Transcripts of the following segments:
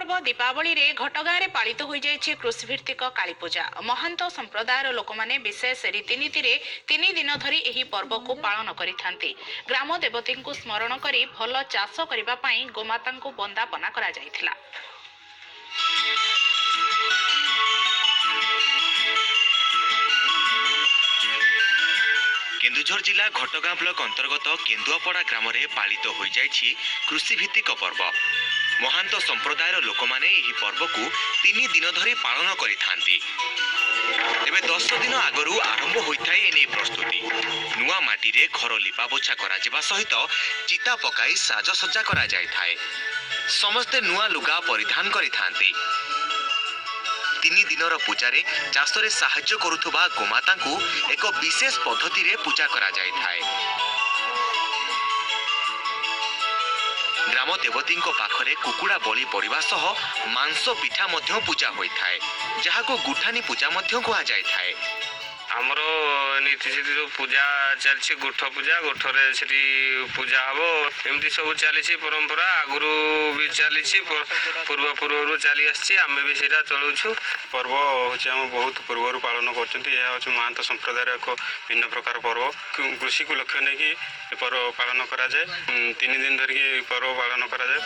ପର୍ବ ଦୀପାବଳିରେ ଘଟଗାଁରେ ପାଳିତ ହୋଇଯାଇଛି କୃଷିଭିତ୍ତିକ କାଳୀପୂଜା। ମହାନ୍ତ ସମ୍ପ୍ରଦାୟର ଲୋକମାନେ ବିଶେଷ ରୀତିନୀତିରେ 3 ଦିନ ଧରି ଏହି ପର୍ବକୁ ପାଳନ କରିଥାନ୍ତି। ଗ୍ରାମ ଦେବତୀଙ୍କୁ ସ୍ମରଣ କରି ଭଲ ଚାଷ କରିବା ପାଇଁ ଗୋମାତାଙ୍କୁ ବନ୍ଦାପନା କରାଯାଇଥିଲା। କେନ୍ଦୁଝର ଜିଲ୍ଲା ଘଟଗାଁ ବ୍ଲକ ଅନ୍ତର୍ଗତ କେନ୍ଦୁଆପଡ଼ା ଗ୍ରାମରେ ପାଳିତ ହୋଇଯାଇଛି କୃଷିଭିତ୍ତିକ ପର୍ବ। ମହାନ୍ତ ସମ୍ପ୍ରଦାୟର ଲୋକମାନେ ଏହି ପର୍ବକୁ 3 ଦିନ ଧରି ପାଳନ କରିଥାନ୍ତି। ତେବେ 10 ଦିନ ଆଗରୁ ଆରମ୍ଭ ହୋଇଥାଏ ଏନେଇ ପ୍ରସ୍ତୁତି। ନୂଆ ମାଟିରେ ଘର ଲିପାପୋଛା କରାଯିବା ସହିତ ଚିତା ପକାଇ ସାଜସଜ୍ଜା କରାଯାଇଥାଏ। ସମସ୍ତେ ନୂଆ ଲୁଗା ପରିଧାନ କରିଥାନ୍ତି। 3 ଦିନର ପୂଜାରେ ଚାଷରେ ସାହାଯ୍ୟ କରୁଥିବା ଗୋମାତାଙ୍କୁ ଏକ ବିଶେଷ ପଦ୍ଧତିରେ ପୂଜା କରାଯାଇଥାଏ। ଗ୍ରାମ ଦେବତୀଙ୍କ ପାଖରେ କୁକୁଡ଼ା ବଳି ପଡ଼ିବା ସହ ମାଂସ ପିଠା ମଧ୍ୟ ପୂଜା ହୋଇଥାଏ, ଯାହାକୁ ଗୁଠାନି ପୂଜା ମଧ୍ୟ କୁହାଯାଇଥାଏ। ଆମର ନୀତି ସେଠି ଯେଉଁ ପୂଜା ଚାଲିଛି, ଗୋଠ ପୂଜା, ଗୋଠରେ ସେଠି ପୂଜା ହବ। ଏମିତି ସବୁ ଚାଲିଛି ପରମ୍ପରା, ଆଗରୁ ବି ଚାଲିଛି, ପୂର୍ବ ପୂର୍ବରୁ ଚାଲି ଆସିଛି, ଆମେ ବି ସେଇଟା ଚଳୁଛୁ। ପର୍ବ ହେଉଛି ଆମ ବହୁତ ପୂର୍ବରୁ ପାଳନ କରୁଛନ୍ତି। ଏହା ହେଉଛି ମହାନ୍ତ ସମ୍ପ୍ରଦାୟର ଏକ ଭିନ୍ନ ପ୍ରକାର ପର୍ବ। କୃଷିକୁ ଲକ୍ଷ୍ୟ ନେଇକି ଏ ପର୍ବ ପାଳନ କରାଯାଏ। 3 ଦିନ ଧରିକି ଏହି ପର୍ବ ପାଳନ କରାଯାଏ।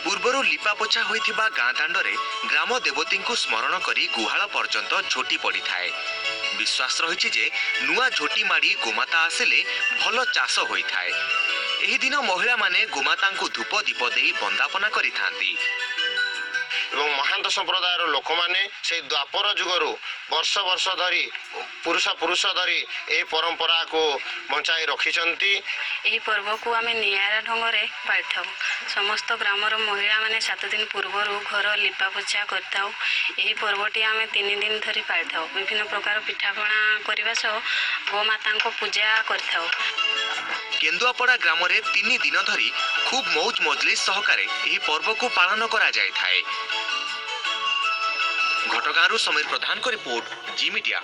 ପୂର୍ବରୁ ଲିପାପୋଛା ହୋଇଥିବା ଗାଁ ଦାଣ୍ଡରେ ଗ୍ରାମ ଦେବତୀଙ୍କୁ ସ୍ମରଣ କରି ଗୁହାଳ ପର୍ଯ୍ୟନ୍ତ ଝୋଟି ପଡ଼ିଥାଏ। ବିଶ୍ୱାସ ରହିଛି ଯେ ନୂଆ ଝୋଟି ମାଡ଼ି ଗୋମାତା ଆସିଲେ ଭଲ ଚାଷ ହୋଇଥାଏ। ଏହି ଦିନ ମହିଳାମାନେ ଗୋମାତାଙ୍କୁ ଧୂପ ଦୀପ ଦେଇ ବନ୍ଦାପନା କରିଥାନ୍ତି। ଏବଂ ମହାନ୍ତ ସମ୍ପ୍ରଦାୟର ଲୋକମାନେ ସେଇ ଦ୍ୱାପର ଯୁଗରୁ ବର୍ଷ ବର୍ଷ ଧରି, ପୁରୁଷ ପୁରୁଷ ଧରି ଏହି ପରମ୍ପରାକୁ ବଞ୍ଚାଇ ରଖିଛନ୍ତି। ଏହି ପର୍ବକୁ ଆମେ ନିଆରା ଢଙ୍ଗରେ ପାଳିଥାଉ। ସମସ୍ତ ଗ୍ରାମର ମହିଳାମାନେ 7 ଦିନ ପୂର୍ବରୁ ଘର ଲିପାପୋଛା କରିଥାଉ। ଏହି ପର୍ବଟି ଆମେ 3 ଦିନ ଧରି ପାଳିଥାଉ। ବିଭିନ୍ନ ପ୍ରକାର ପିଠାପଣା କରିବା ସହ ଗୋମାତାଙ୍କ ପୂଜା କରିଥାଉ। କେନ୍ଦୁଆପଡ଼ା ଗ୍ରାମରେ 3 ଦିନ ଧରି ଖୁବ୍ ମଉଜ ମଜଲିସ୍ ସହକାରେ ଏହି ପର୍ବକୁ ପାଳନ କରାଯାଇଥାଏ। ଘଟଗାଁରୁ ସମୀର ପ୍ରଧାନଙ୍କ ରିପୋର୍ଟ, ଜି ମିଡିଆ।